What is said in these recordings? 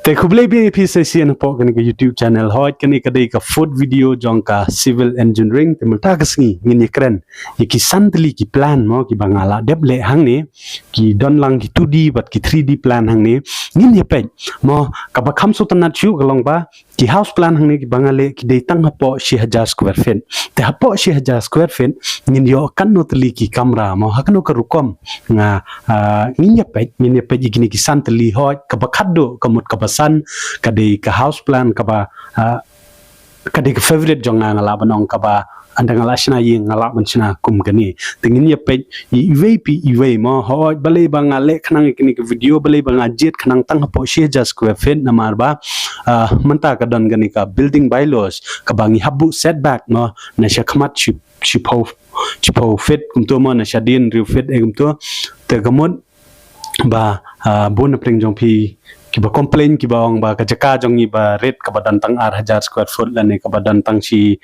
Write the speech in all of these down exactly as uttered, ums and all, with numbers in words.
Te khublei biang ïa phi sa shisien hapoh kane ka YouTube channel. Hooid, kane ka dei ka fourth video jong ka civil engineering. Te mynta ka sngi ngin ïa kren ïa ki san tylli ki plan mo kiba nga la dep leh hangne, ki don lang ki two D bad ki three D plan hangne. Ngin ïa peit mo, kaba kham sngewtynnat shuh ka long ba ki house plan hangne kiba nga leh ki dei tang hapoh shi hajar square feet. Te hapoh shi hajar square feet ngin ïoh katno tylli ki kamra mo, ha kano ka rukom. Nga, ah, ngin ïa peit, ngin ïa peit ïa kine ki san tylli. Hooid, kaba khatduh ka mut kaba san ka dei ka house plan kaba, ah, ka dei ka favorite jong nga, nga lah ban ong, kaba ynda nga la shna ïing nga lah ban shna kum kane. Te ngin ïa peit iwei pa iwei mo. Hooid, balei ba nga leh khnang ïa kane ka video, balei ba nga jied khnang tang hapoh shi hajar square feet, namar ba, ah, mynta ka don kane ka building bylaws kaba ngi hap buh setback mo, na sha khmat shi, shiphew, shiphew feet kumto mo, na shadien hynriew feet, eh, kumto. Te ka mut ba, ah, bun na pdeng jong phi kiba complain, kiba ong ba ka jaka jong ngi ba rit kaba don tang ar hajar square foot lane kaba don tang shi,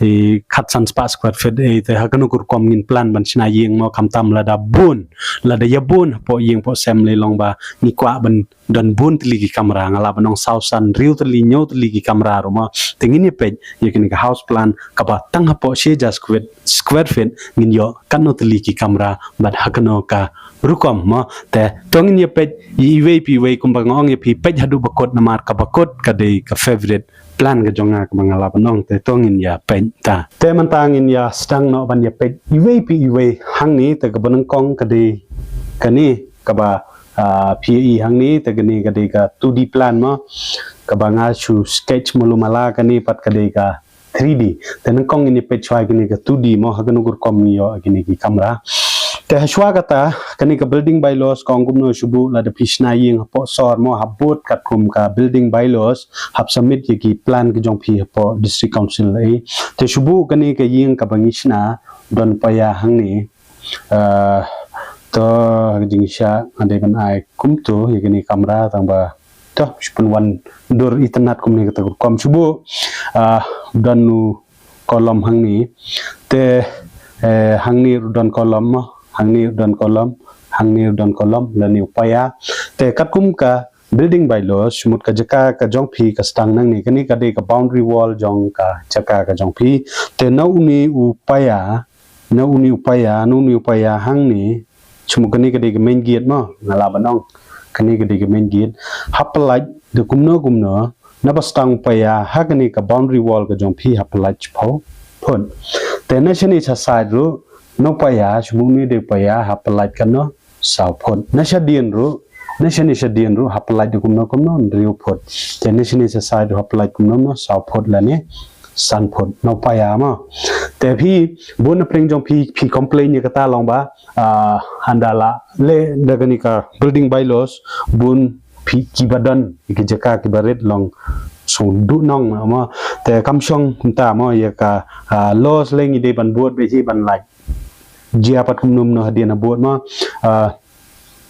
eh, khatsan spah square feet, eh, te ha kano ka rukom ngin plan ban shna ïing mo, khamtam lada bun, lada ïa bun hapoh ïing hapoh sem lei long ba ngi kwah ban don bun tylli ki kamra, nga lah ban ong saw san hynriew tylli hynñiew tylli ki kamra ruh mo. Te ngin ïa peit ïa kane ka house plan kaba tang hapoh shi hajar square, square feet ngin ïoh katno tylli ki kamra bad ha kano ka rukom mo. Te to ngin ïa peit iwei pa iwei, kumba nga ong ïa phi, peit haduh ba kut, namar kaba kut ka dei ka favorite plan ka jong nga kaba nga lah ban ong. Te to ngin ïa peit ta. Te mynta ngin ïa sdang noh ban ïa peit iwei pa iwei. Hangne te kaba nyngkong ka dei kane kaba, ah, phi ïohi hangne, te kane ka dei ka two D plan mo, kaba nga shu sketch malu mala. Kane pat ka dei ka three D. Te nyngkong ngin ïa peit shuwa kane ka two D mo, ha kano ka rukom ngi ïoh kine ki kamra. Te ha shuwa kata, kane ka building bylaws ka ong kumno, shu buh lada phi shna ïing hapoh sor mo, hap bud katkum ka building bylaws, hap submit ïa ki plan ka jong phi hapoh District Council, eh. Te shu buh kane ka ïing kaba ngi shna, don paia hangne. Ah, to, ka jingshisha nga dei ban ai kumto ïa kine ki kamra, tang ba to shu pynwan dur itynnad kumne kata ka rukom. Shu buh, ah, don u kolom hangne. Te, eh, hangne ruh don kolom mo, hangne ruh don kolom, hangne ruh don kolom, lane u paia. Te katkum ka building bylaws, shu mut ka jaka ka jong phi ka sdang nangne, kane ka dei ka boundary wall jong ka jaka ka jong phi. Te na une u paia, na une u paia, na une u paia hangne, shu mut kane ka dei ka main gate mo, nga lah ban ong kane ka dei ka main gate. Hap pyllait da kumno kumno, naba sdang u paia ha kane ka boundary wall ka jong phi, hap pyllait shiphew phut. Te na shane sha side ruh, na u paia, shu mut une u dei u paia, hap pyllait katno, saw phut. Na shadien ruh, na shane shadien ruh, hap pyllait da kumno kumno, hynriew phut. Te na shane sha side ruh hap pyllait kumno kumno, saw phut lane san phut, na u paia mo. Te phi, bun na pdeng jong phi, phi complain ïa kata long ba, ah, ynda la leh da kane ka building bylaws, bun phi kiba don ïa ki jaka kiba rit long sngewduhnong mo. Te kam shong kumta mo, ïa ka, ah, laws lei ngi dei ban bud beit hi ban lait jia pat kumno kumno hadien ha bud mo. Ah,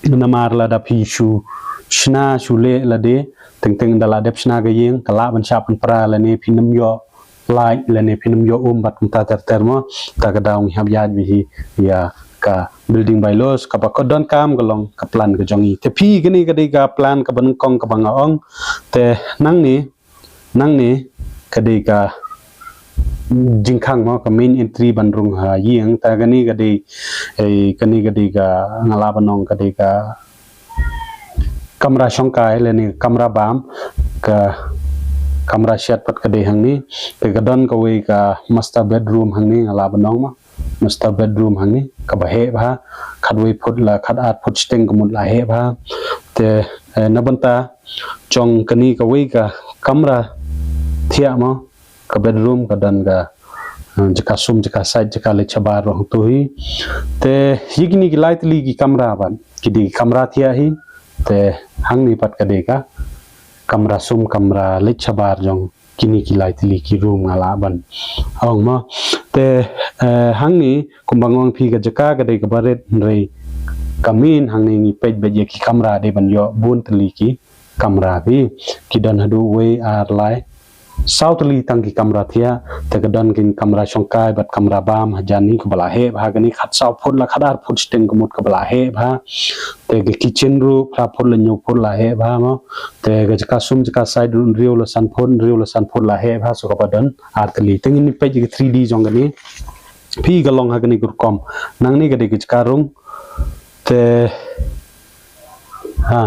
namar lada phi shu shna shu leh lade, teng teng ynda la dep shna ka ïing, ka lah ban shah pynpra lane phin ym ïoh lait lane phin ym ïoh um bad kumta ter ter mo. Ta ka daw ngi hap ïaid beit hi ïa ka building bylaws, kaba ka donkam ka long ka plan ka jong ngi. Te phi, kane ka dei ka plan kaba nyngkong kaba nga ong. Te nangne, nangne ka dei ka jingkhang mo, ka main entry ban rung ha ïing. Ta kane ka dei, eh, kane ka dei ka, nga lah ban ong ka dei ka kamra shongkai lane kamra bam, ka kamra shet pat ka dei hangne. Te ka don kawei ka master bedroom hangne, nga lah ban ong mo, master bedroom hangne, kaba heh bha, khatwei phut la khatar phut shiteng ka mut la heh bha. Te, eh, na bynta jong kane kawei ka kamra thiah mo, ka bedroom, ka don ka, eh, jaka sum, jaka sait, jaka leit shabar ruh hangto hi. Te ïa kine ki lai tylli ki kamra pat ki dei ki kamra thiah hi. Te hangne pat ka dei ka kamra sum, kamra leit shabar jong kine ki lai tylli ki room, nga lah ban ong mo. Te, eh, hangne kumba nga ong phi, ka jaka ka dei kaba rit, hynrei ka main hangne ngi peit beit ïa ki kamra, dei ban ïoh bun tylli ki kamra phi. Ki don haduh wei, ar, lai, saw tylli tang ki kamra thiah, te ka don ki kamra shongkai bad kamra bam hajan ni kaba la heh bha. Kane khatsaw phut la khatar phut shiteng ka mut kaba la heh bha. Te ka kitchen ruh phra phut la hynñiew phut la heh bha mo. Te ka jaka sum jaka side ruh hynriew la san phut, hynriew la san phut la heh bha, so kaba don ar tylli. Te ngin peit ka three D jong kane. Phi ka long ha kane ka rukom. Nangne ka dei ka jaka rung. Te ha,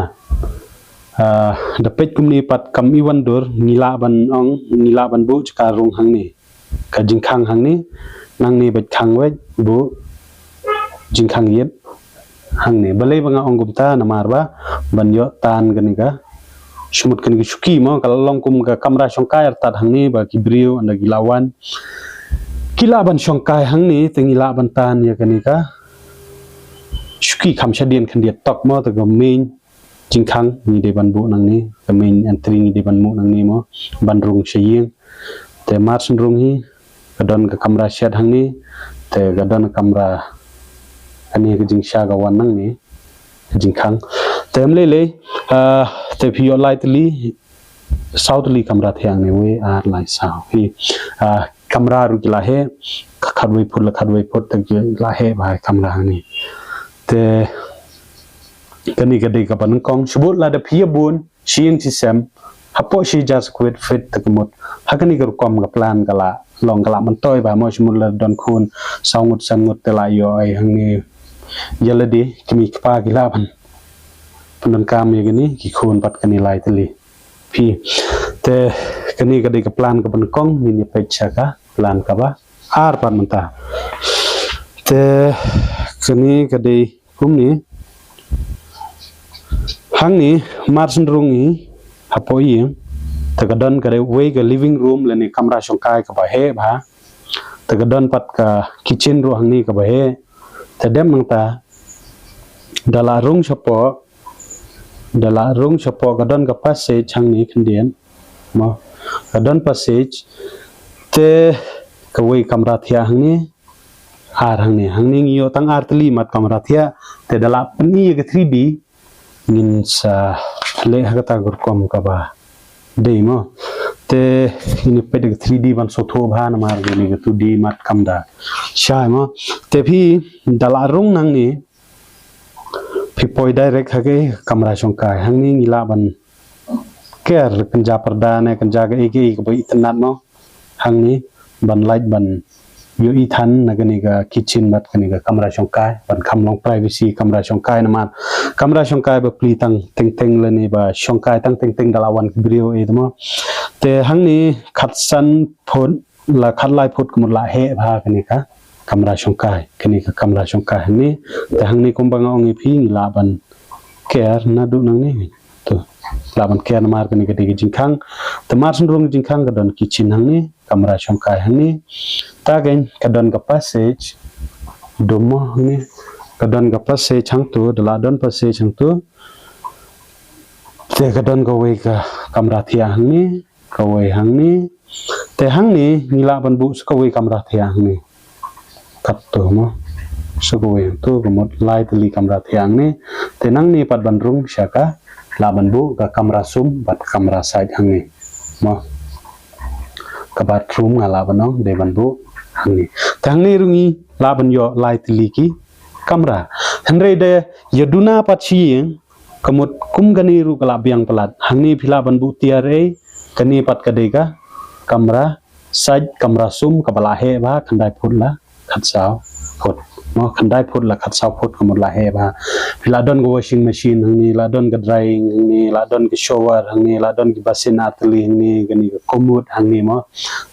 ah, da peit kumne pat kam i wan dur, ngi lah ban ong, ngi lah ban buh jaka rung hangne. Ka jingkhang hangne, nangne bad khang wei, buh jingkhang ïit hangne. Balei ba nga ong kumta, namar ba ban ïoh tan kane ka, shu mut kane ka shuki mo, ka la long kum ka kamra shongkai artat hangne, ba ki briew ynda ki la wan, ki lah ban shongkai hangne, te ngi lah ban tan ïa kane ka shuki kham shadien khyndiat tok mo. Te ka main jingkhang ngi dei ban buh nangne, ka main entry ngi dei ban buh nangne mo, ban rung sha ïing. Te mar syn rung hi ka don ka kamra shet hangne, te ka don kamra, kane ka jingsha ka wan nangne, ka jingkhang. Te ym lei lei, ah, te phi ïoh lai tylli, saw tylli kamra thiah hangne, wei, ar, lai, saw. Hi, ah, kamra ruh ki la heh, khatwei phut la khatwei phut te ki la heh bha kamra hangne. Te kane ka dei kaba nyngkong, shu bud lada phi ïa bun shi ïing shi sem hapoh shi hajar square feet te ka mut ha kane ka rukom ka plan ka la long, ka la myntoi bha mo. Shu mut la don khun saw ngut, san ngut te la ïoh ai hangne, ïa lade kmie kpa ki lah ban pyndonkam ïa kane ki khun pat kane lai tylli. Phi, te kane ka dei ka plan kaba nyngkong, ngin ïa peit sha ka plan kaba ar pat mynta. Te kane ka dei kumne. Hangne mar syn rung hi hapoh ïing, te ka don ka dei wei ka living room lane kamra shongkai kaba heh bha. Te ka don pat ka kitchen ruh hangne kaba heh. Te dep nangta, da la rung shapoh, da la rung shapoh ka don ka passage hangne khyndiat mo, ka don passage. Te kawei kamra thiah hangne, ar hangne, hangne ngi ïoh tang ar tylli mat kamra thiah. Te da la pyni ïa ka three D, ngin sa leh ha kata ka rukom kaba dei mo. Te ngin peit ka three D ban sngewthuh bha, namar kane ka two D mat kam da shai mo. Te phi da la rung nangne, phi poi direct ha ka kamra shongkai. Hangne ngi lah ban ker kynja parda ne kynja kaei kaei kaba itynnat mo. Hangne ban lait ban ïohi than na kane ka kitchen bad kane ka kamra shongkai, ban kham long privacy kamra shongkai namar kamra shongkai ba plie tang teng teng lane ba shongkai tang teng teng da la wan ki briew, eh, te mo. Te hangne khatsan phut la khatlai phut ka mut la heh bha kane ka kamra shongkai, kane ka kamra shongkai hangne. Te hangne kumba nga ong ïa phi, ngi lah ban ker naduh nangne. To, lah ban ker namar kane ka dei ka jingkhang. Te mar syn rung jingkhang ka don kitchen hangne, kamra shongkai hangne. Ta kein ka don ka passage, dum mo hangne. Ka don ka passage hangto, da la don passage hangto. Te ka don kawei ka kamra thiah hangne, kawei hangne. Te hangne ngi lah ban buh sa kawei kamra thiah hangne. Katto mo. Sa kawei hangto ka mut lai tylli kamra thiah hangne. Te nangne pat ban rung sha ka, lah ban buh ka kamra sum bad kamra side hangne. Mo. Ka bathroom nga lah ban ong dei ban buh hangne. Te hangne ruh ngi lah ban ïoh lai tylli ki kamra. Hynrei da ïa duna pat shi ïing, ka mut kum kane ruh ka la biang palat. Hangne phi lah ban buh tiar ei, kane pat ka dei ka kamra side, kamra sum kaba la heh bha, khyndai phut la khatsaw phut. Mo, khyndai phut la khatsaw phut ka mut la heh bha. Phi lah don ka washing machine hangne, lah don ka drying hangne, lah don ka shower hangne, lah don ki basin ar tylli hangne, kane ka commode hangne mo.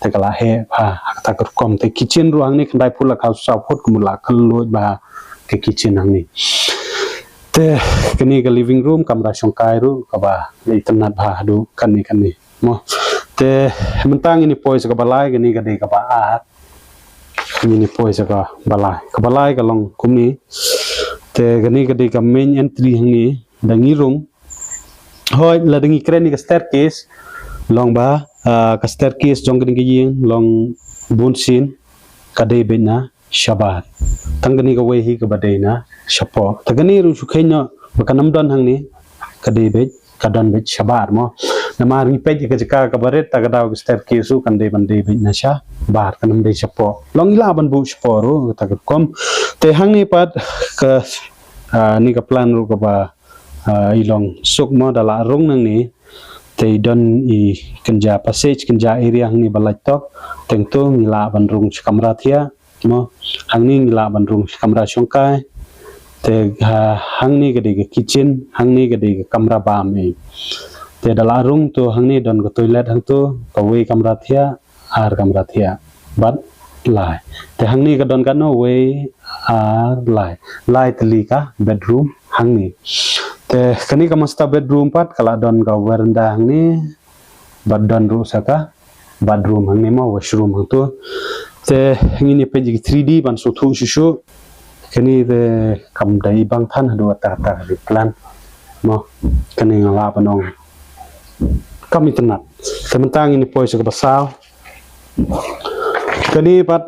Te ka la heh bha ha kata ka rukom. Te kitchen ruh hangne khyndai phut la khatsaw phut ka mut la kylluid bha ka kitchen hangne. Te kane ka living room, kamra shongkai ruh kaba la itynnat bha haduh kane kane mo. Te mynta ngin ïa poi sa kaba lai, kane ka dei kaba ar. Ngin ïa poi sa kaba lai. Kaba lai ka long kumne. Te kane ka dei ka main entry hangne, da ngi rung. Hooid, lada ngi kren ïa ka staircase, long ba, ah, ka staircase jong kane ka ïing long bunsien ka dei beit na shabar. Tang kane kawei hi kaba dei na shapoh. Te kane ruh shu kheiñ noh ba kan ym don hangne, ka dei beit, ka don beit shabar mo. Namar ngi peit ka jaka kaba rit, ta ka daw ka staircase ruh kan dei ban dei beit na shabar, kan ym dei shapoh. Long ngi lah ban buh shapoh ruh, kata ka rukom. Te hangne pat ka, ah, ni ka plan ruh kaba, ah, i long suk mo, da lah rung nangne. Te i don i kynja passage, kynja area hangne ba lait tok. Teng to ngi lah ban rung sha kamra thiah. Mo, hangne ngi lah ban rung sha kamra shongkai. Te, ah, hangne ka dei ka kitchen, hangne ka dei ka kamra bam ei. Te da lah rung to hangne don ka toilet hangto, kawei kamra thiah, ar kamra thiah. Bad lai. Te hangne ka don katno, wei, ar, lai. Lai tylli ka bedroom hangne. Te kane ka master bedroom pat ka lah don ka veranda hangne. Bad don ruh sa ka bathroom hangne mo, washroom hangto. Te ngin ïa peit ïa ki three D ban sngewthuh shuh shuh. Kane te kam dei bang than haduh katta katta ka plan. Mo, kane nga lah ban ong kam itynnad. Te mynta ngin ïa poi sha kaba saw. Kane pat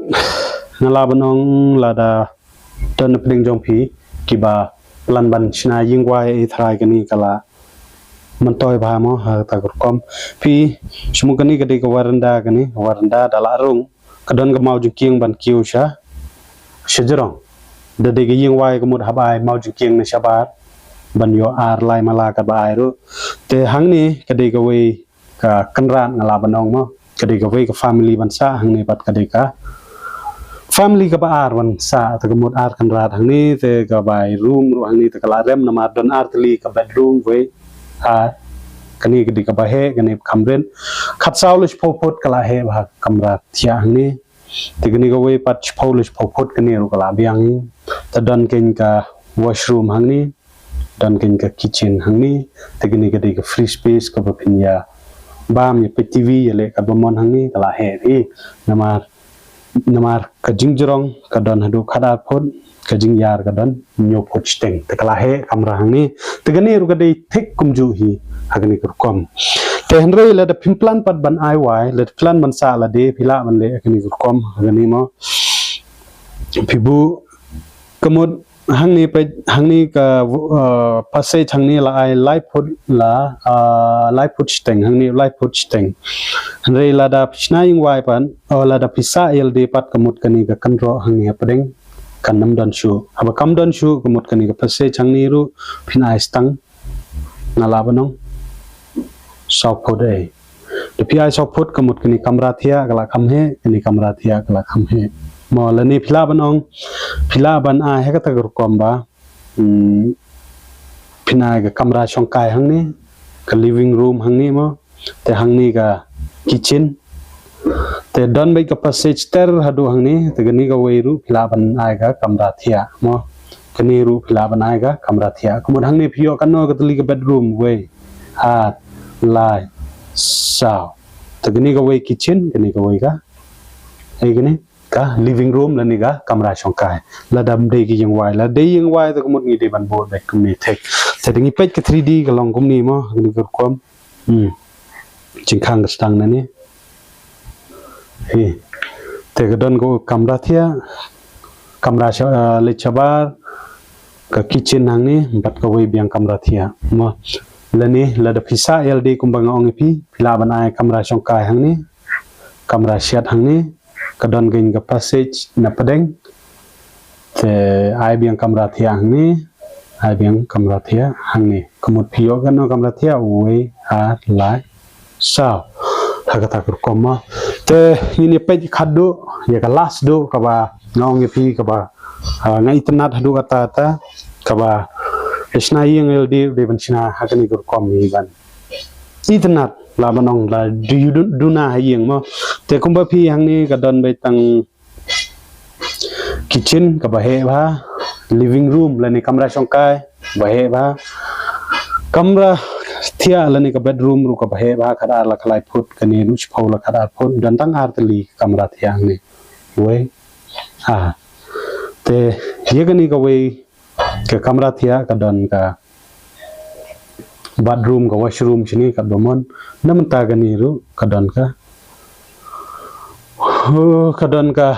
nga lah ban ong lada don na pdeng jong phi kiba plan ban shna ïing wai, i tharai kane ka la myntoi bha mo, ha kata ka rukom. Phi, shu mo, kane ka dei ka veranda, kane ka veranda da lah rung. Ka don ka maw jingkieng ban kiew sha shajrong. Da dei ka ïing wai ka mut hap ai maw jingkieng na shabar ban ïoh ar lai mala kaba ai ruh. Te hangne ka dei kawei ka kynrad, nga lah ban ong mo, ka dei kawei ka family ban sah, hangne pat ka dei ka family kaba ar ban sah, te ka mut ar kynrad hangne. Te ka bai room ruh hangne te ka la rem namar don ar tylli ka bedroom, wei, ar. Kane ka dei kaba heh, kane kham rit. Khatsaw leit shiphew phut ka la heh bha ka kamra thiah hangne. Te kane kawei pat shiphew leit shiphew phut kane ruh ka la biang hi. Te don keiñ ka washroom hangne. Don keiñ ka kitchen hangne. Te kane ka dei ka free space kaba phin ïa bam, ïa peit T V, ïa leh katba mon hangne, ka la heh hi. Namar, namar ka jingjrong ka don haduh khatar phut, ka jingïar ka don hynñiew phut shiteng. Te ka la heh kamra hangne. Te kane ruh ka dei thik kumjuh hi ha kane ka rukom. Te hynrei lada phim plan pat ban ai wai, lada plan ban sah lade, phi lah ban leh ha kane ka rukom, ha kane mo. Phi buh, ka mut hangne peit, hangne ka, uh, passage hangne la ai lai phut, la, uh, lai phut shiteng, hangne lai phut shiteng. Hynrei lada phi shna ïing wai pat, oh, lada phi sah ïalade pat, ka mut kane ka kynroh hangne hapdeng kan ym don shuh. Haba kam don shuh, ka mut kane ka passage hangne ruh phin ai stang, nga lah ban ong saw phut ei. Da phi ai saw phut, ka mut kane kamra thiah ka la kham heh, kane kamra thiah ka la kham heh. Mo, lane phi lah ban ong, phi lah ban ai ha kata ka rukom ba, hmm, phin ai ka kamra shongkai hangne, ka living room hangne mo, te hangne ka kitchen. Te don beit ka passage ter haduh hangne, te kane kawei ruh phi lah ban ai ka kamra thiah mo. Kane ruh phi lah ban ai ka kamra thiah. Ka mut hangne phi ïoh katno ka tylli ka bedroom, wei, ar, lai, saw. Te kane kawei kitchen, kane kawei ka, ei, kane ka living room lane ka kamra shongkai. Lada ym dei ka ïing wai, lada dei ïing wai te ka mut ngi dei ban bud beit kumne thik. Te da ngi peit ka three D ka long kumne mo, kane ka rukom. Hmm. Jingkhang ka sdang nangne. Hi. Te ka don ka kamra thiah, kamra sha-, ah, leit shabar, ka kitchen hangne, bad kawei biang kamra thiah. Mo, lane lada phi sah ïalade kumba nga ong ïa phi, phi lah ban ai kamra shongkai hangne, kamra shet hangne, ka don keiñ ka passage na pdeng. Te ai biang kamra thiah hangne, ai biang kamra thiah hangne. Ka mut phi ïoh katno kamra thiah, wei, ar, lai, saw. Ha kata ka rukom mo. Te ngin ïa peit khatduh, ïa ka last duh kaba nga ong ïa phi kaba, ah, nga itynnad haduh katta katta, kaba ïa shna ïing ïalade, dei ban shna ha kane ka rukom hi ban itynnad, lah ban ong la duna ha ïing mo. Te kumba phi hangne ka don beit tang kitchen kaba heh bha, living room lane kamra shongkai ba heh bha, kamra thiah lane ka bedroom ruh kaba heh bha, khatar la khlai phut, kane ruh shiphew la khatar phut, don tang ar tylli ka kamra thiah hangne. Wei, ar. Te ïa kane kawei ka kamra thiah ka don ka bathroom, ka washroom shane katba mon. Na mynta kane ruh ka don ka, ka don ka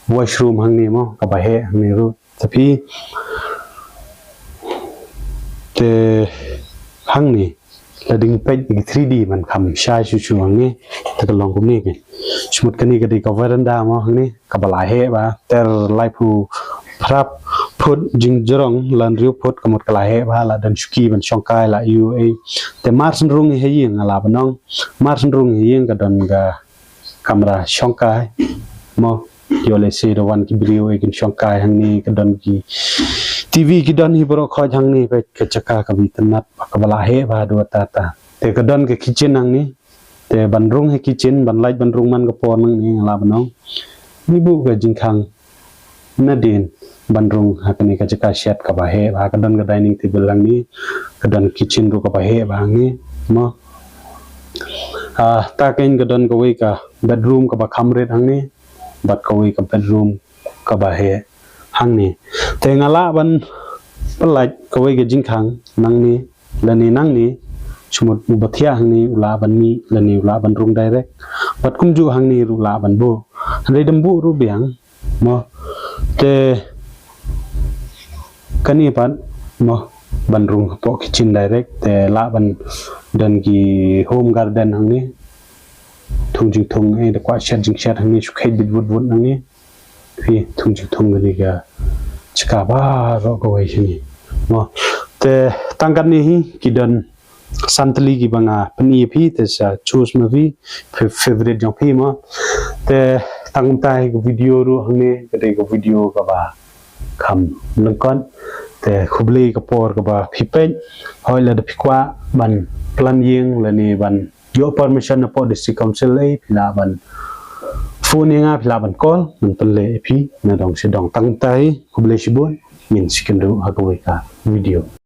washroom hangne mo, kaba heh hangne ruh. Te phi, te hangne la ding peit ki three D ban kham shai shuh shuh hangne. Te ka long kumne ke. Shu mut kane ka dei ka veranda mo hangne, kaba la heh bha ter laiphew phra phut jingjrong, la hynriew phut, ka mut ka la heh bha, la don shuki ban shongkai, la ïoh ei. Te mar synrung hi ha ïing, nga lah ban ong, mar synrung hi ha ïing ka don ka kamra shongkai mo. Ïoh lehse da wan ki briew ei kin shongkai hangne, ka don ki TV ki don hi baroh khoit hangne. Peit ka jaka kaba itynnad, kaba la heh bha haduh katta. Te ka don ka kitchen hangne. Te ban rung ha kitchen, ban lait ban rung man ka por nangne, nga lah ban ong, ngi buh ka jingkhang nadien ban rung ha kane ka jaka shet kaba heh bha. Ka don ka dining table hangne, ka don kitchen ruh kaba heh bha hangne mo. Ah, te kein ka don kawei ka bedroom kaba kham rit hangne, bad kawei ka bedroom kaba heh hangne. Te nga lah ban pyllait kawei ka jingkhang nangne lane nangne. Shu mut uba thiah hangne u lah ban mih lane u lah ban rung direct. Bad kumjuh hangne ruh lah ban buh. Hynrei dang buh ruh biang mo. Te kane pat mo, ban rung hapoh kitchen direct, te lah ban don ki home garden hangne. Thung jingthung, eh, da kwah shet jingshet hangne, shu kheit bit wut wut hangne. Phi, thung jingthung kane ka jaka baroh kawei hangne mo. Te tang katne hi, ki don san tylli kiba nga pyni ïa phi, te sa choose ma phi, fa-, favorite jong phi mo. Te tang kumta hi ka video ruh hangne, ka dei ka video kaba kham lyngkot. Te khublei ka por kaba phi peit. Hooid, lada phi kwah ban plan ïing lane ban ïoh permission napoh District Council ei, phi lah ban phone ïa nga, phi lah ban call, ngan pynleh ïa phi nadong shadong. Tang kumta hi, khublei shibun, ngin sa ïakynduh ha kawei ka video.